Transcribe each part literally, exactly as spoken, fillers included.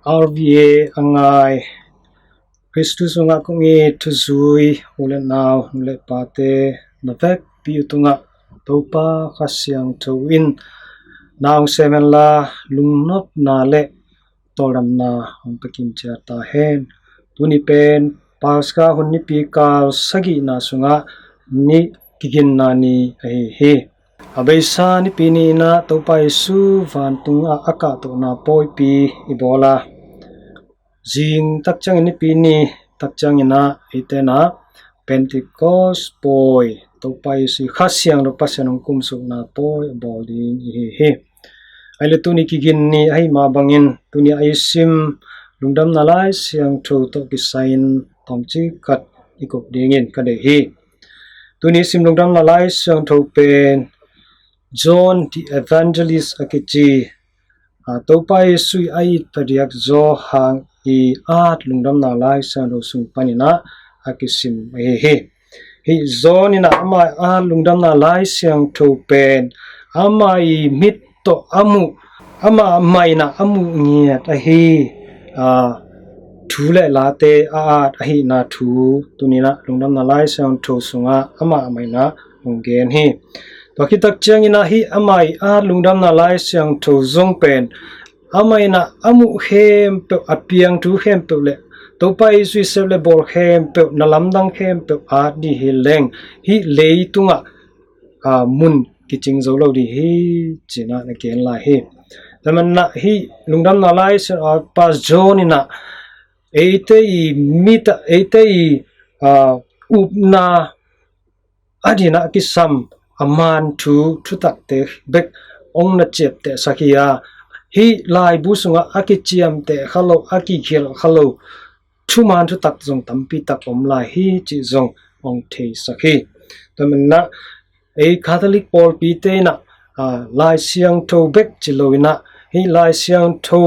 R V A a ngai, Kristu sungah kong it thuzui u le nau, nu le pate, na vekpi uh tungah Topa Kha Siangtho in na hong sem henla, lungnopna le tawldamna hong pia kim ciat ta hen. Tuni pen Paska hun nipi kal sagihna sungah ni kiginna ni ahi hi. A beisa nipi ni-in ah Topa Jesu vantungah a kahtohna pawipi i bawl a, zing tak ciangin, nipi ni tak ciangin ah eite in ah Pentecost pawi, Topa Jesu Kha Siangtho Pasian hong kumsukna pawi a bawl ding i hi hi. Ahih leh tuni kigin ni ahih mah bangin, tuni a i sim Lungdamna Lai Siangtho tawh kisai-in tawmcik khat i kup dingin ka deih hi. Tuni i sim Lungdamna Lai Siangtho pen John the Evangelist a kici, a, Topa Jesu i a it phadiak Johan i at Lungdamna Lai Siangtho sung panin ah a kisim ahi hi. Hih John in ah ama i at Lungdamna Lai Siangtho pen ama i mit tawh a muh, amah mah in ah a muh ngiat ahi, a, thu le late a at ahihna thu tuni-in ah Lungdamna Lai Siangtho sungah amah mah in ah hong gen hi. Tua khit tak ciangin ah hih ama i at Lungdamna Lai Siangtho zong pen amah in ah a muh khempeuh, a piang thu khempeuh le Topa Jesu i sep le bawl khempeuh, na lamdang khempeuh at ding hi leng, hih leitungah, a, mun kicing zo lo ding hi, ci-in ah na gen lai hi. Tua manin ah hih Lungdamna Lai Siangtho a pa John in ah eite i mit ah, eite i, a, upna adingin ah a kisam a man thu, thutakte bek hong na ciaptehsak hi a, hih laibu sungah a kiciamteh kha lo, a kigelh kha lo thuman thutak zong tampi tak om lai hi cih zong hong theisak hi. Tua manin ah ei Catholic pawlpite in ah, a, Lai Siangtho bek ci lo-in ah, hih Lai Siangtho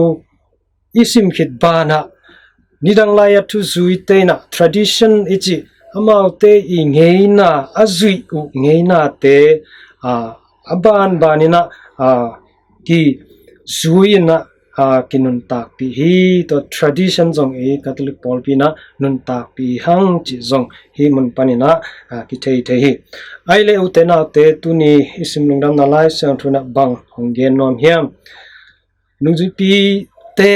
i sim khit banah, nidang lai-a thuzuite in ah tradition i cih, amaute i ngeina, a zuih uh ngeinate, a, a banbanin ah, a, kizui-in ah, a, kinuntakpih hi. Tua tradition zong ei Catholic pawlpi in ah nuntakpih hang cih zong hih mun panin ah, a, kithei thei hi. Ahih leh ute naute, tuni i sim Lungdamna Lai Siangtho in ah bang hong gen nuam hiam? Nungzuipite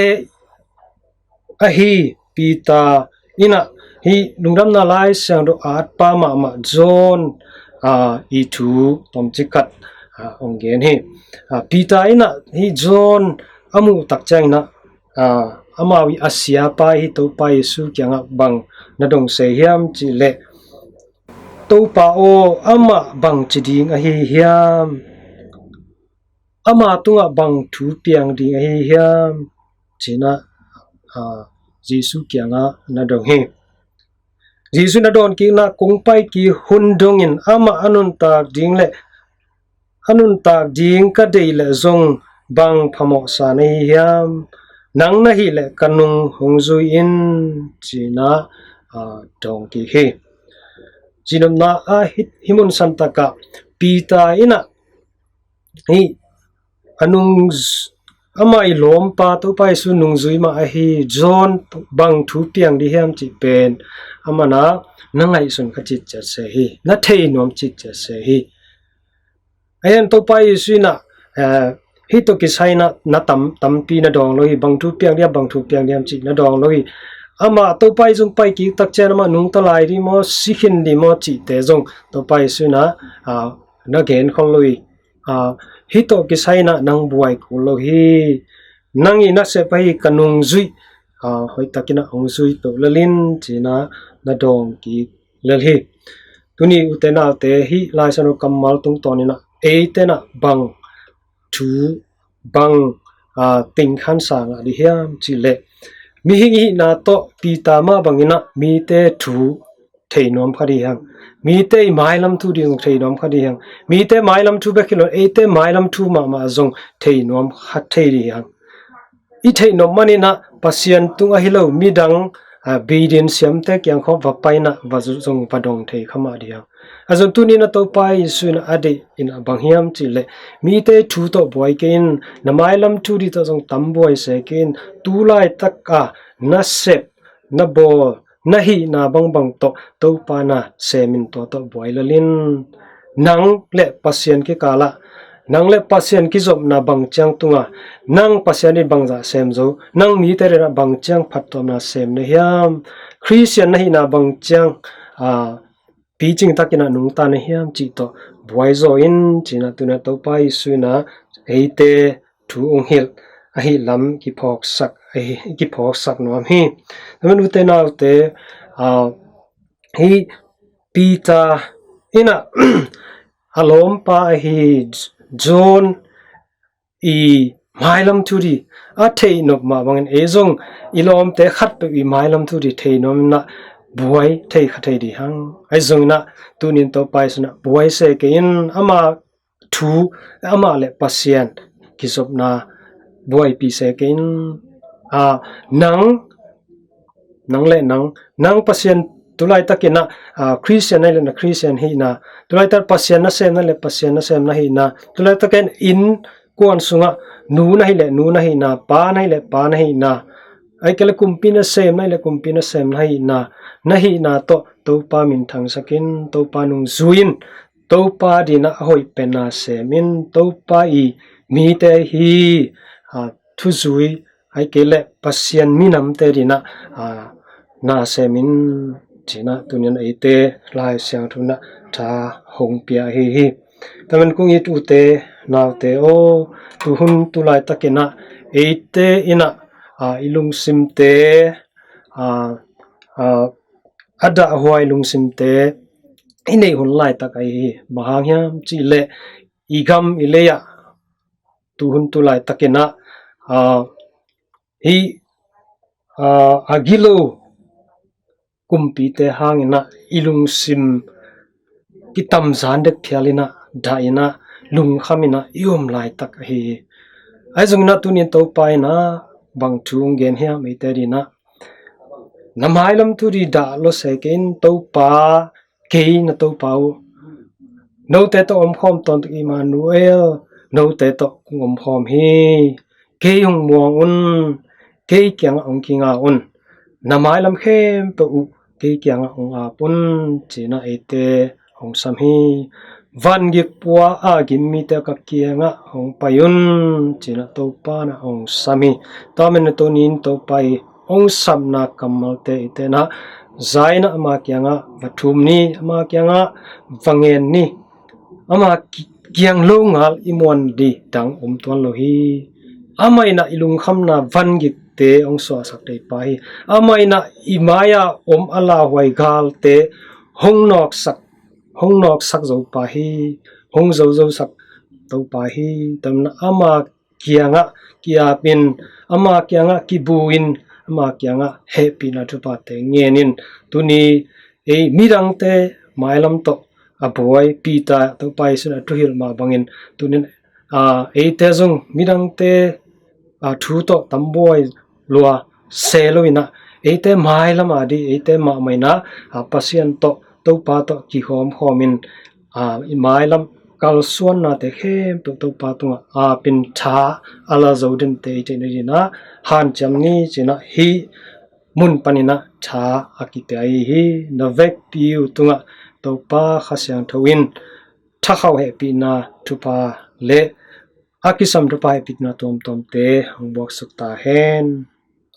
ahi Peter in ah hih Lungdamna Lai Siangtho a atpa mahmah John, a, i thu tawmcik khat, a, hong gen hi. A, Peter in ah hih John a muh tak ciangin ah, a, amau i a siapa i hi Topa Jesu kiangah bang na dong se hiam cih leh, "Topa aw, amah bangci ding ahi hiam? Ama tungah bang thu piang ding ahi hiam?" ci-in ah, a, Jesu kiangah na dong hi. Jesu na dawnkikna, "Kong pai kik hun dongin amah a nuntak ding le, a nuntak ding ka deih leh zong bang phamawhsa na hi hiam? Nang na hih leh ka nung hong zui in," ci-in ah, a, dawngkik hi. Cinopna ah hih, hih mun santak ah Peter in ah hih a nung z-, amah i lawmpa Topa Jesu nungzui mah ahi John bang thu piang ding hiam cih pen amah in ah na ngaihsun kha citciat se hi, na thei nuam citciat se hi. Ahi zongin Topa Jesu in ah, eh, hih tawh kisai-in ah na tam, tampi na dawng lo hi, bang thu piang ding hiam, bang thu piang ding hiam cih na dawng lo hi. Amah Topa Jesu pai kik tak ciang amah nungta lai ding maw, si khin ding maw cihte zong Topa Jesu in ah, ah, na gen khol lo hi. A, hih tawh kisai-in ah nang buai kul lo hi. Nang i nasep ahi ka nungzuih, a, hoihtakin ah hong zui peuh lel in, ci-in ah na dawng kik lel hi. Tuni ute naute, hih Lai Siangtho kammal tungtawnin ah eite in ah bang thu, bang, a, ting khansa ngah ding hiam cih leh, mihing i hihna tawh Peter mah bangin ah mite thu thei nuam kha ding hi hang. Mite i mailam thu ding zong thei nuam kha ding hi hang. Mite mailam thu bek hi lo, eite mailam thu mahmah zong thei nuam kha thei ding hi hang. I theih nop manin ah Pasian tung ahi lo midang, a, Beit Din siamte kiang khawng va pai in ah va zong va dong thei kha mah ding hang. Ahi zongin tuni in ah Topa Jesu in ah a deih in ah bang hiam cih leh mite thu tawh buai kei in, na mailam thu ding tawh zong tam buai se kei in, tu laitak a na sep, na bawl, na hihna bangbang tawh Topa na sem in, tua tawh buai lel in. Nang le Pasian kikal ah, nang le Pasian kizopna bang ciang tung a, nang Pasian in bangzah sem zo, nang mite ading ah bang ciang phattuamna sem na hiam, Khristian na hihna bang ciang, a, picing takin ah nungta na hiam cih tawh buai zaw in, ci-in ah tuni in ah Topa Jesu in ah eite thu hong hilh ahih lam kiphawksak, ahi, kiphawksak nuam hi. Tua manin ute naute, a, hih Peter in ah a lawmpa ahi John i mailam thu ding a theih nop mah bangin ei zong i lawmte khatpeuh i mailam thu ding thei nuam in ah buai thei kha thei ding hang. Ahi zongin ah tuni in Topa Jesu in ah buai se kei in, ama thu, amah le Pasian kizopna buaipih se kei in. A, nang, nang le nang, nang Pasian tu laitakin ah, a, Khristian na hih leh na Khristian hihna, tu laitak Pasian nasem na hih leh Pasian nasem na hihna, tu laitakin innkuan sungah nu na hih leh nu na hihna, pa na hih leh pa na hihna, ahih kei leh kumpi nasem na hih leh kumpi nasem na hihna, na hihna tawh Topa minthangsak in, Topa nungzui in, Topa ading ah a hoih penna sem in, Topa i mite hi, a, thuzui, ahih kei leh Pasian minamte ading ah, a, na sem in, ci-in ah tuni in ah eite Lai Siangtho in ah tha hong pia ahi hi. Tua manin kong it ute naute aw, tu hun tu laitakin ah eite in ah, a, i lungsimte, a, a, a dahhuai lungsimte i neih hun laitak ahi hi. Bang hang hiam cih leh i gam i lei ah tu hun tu laitakin ah, a, hih, a, a gilo kumpite hangin ah i lungsim kitamzan dek phial in ah, dah in ah, lungkham in ah i om laitak ahi hi. Ahi zongin ah tuni in Topa in ah bang thu hong gen hiam eite ading ah, na mailam thu ding dah lo se kei in, Topa, kei na Topa uh, note tawh omkhawm tawntung, Immanuel, note tawh kong omkhawm hi. Kei hong muang un, kei kiangah hong kinga un, na mailam khempeuh uh kei kiangah hong ap un, ci-in ah eite hong sam hi. Van gik pua a gim mite ka kiangah hong pai un, ci-in ah Topa in ah hong sam hi. Tua manin ah tuni in Topa i hong sapna kammalte eite in ah za in ah ama kiangah va thum ni, ama kiangah va ngen ni. Ama ki-, kiang lo ngal i muan ding dang om tuan lo hi. Amah in ah i lungkhamna van gikte hong suahsak thei pa hi. Amah in ah i mai-a om a lauhuai galte hong nawksak, hong nawksak zo pa hi. Hong zozosak to pa hi. Tua manin ah ama kiangah ki-ap in, ama kiangah kibu in, ama kiangah hehpihna thuphate ngen in. Tuni ei midangte mailam tawh a buai Peter, Topa Jesu in a thuhilh mah bangin tuni in, a, eite zong midangte, a, thu tawh tam buai lua se lo in ah, eite mailam a ding, eite mahmah in ah, a, Pasian tawh, Topa tawh kikhawmkhawm in, a, i mailam kalsuannate khempeuh Topa tungah ap in tha a la zo dente i theih nading in ah hanciam ni ci-in ah hih mun panin ah tha a kipia ahi hi. Na vekpi uh tungah Topa Kha Siangtho in thakhauh hehpihna thupha le a kisam thupha hehpihna tuamtuamte hong buaksuk ta hen.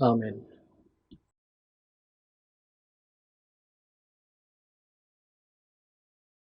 Amen.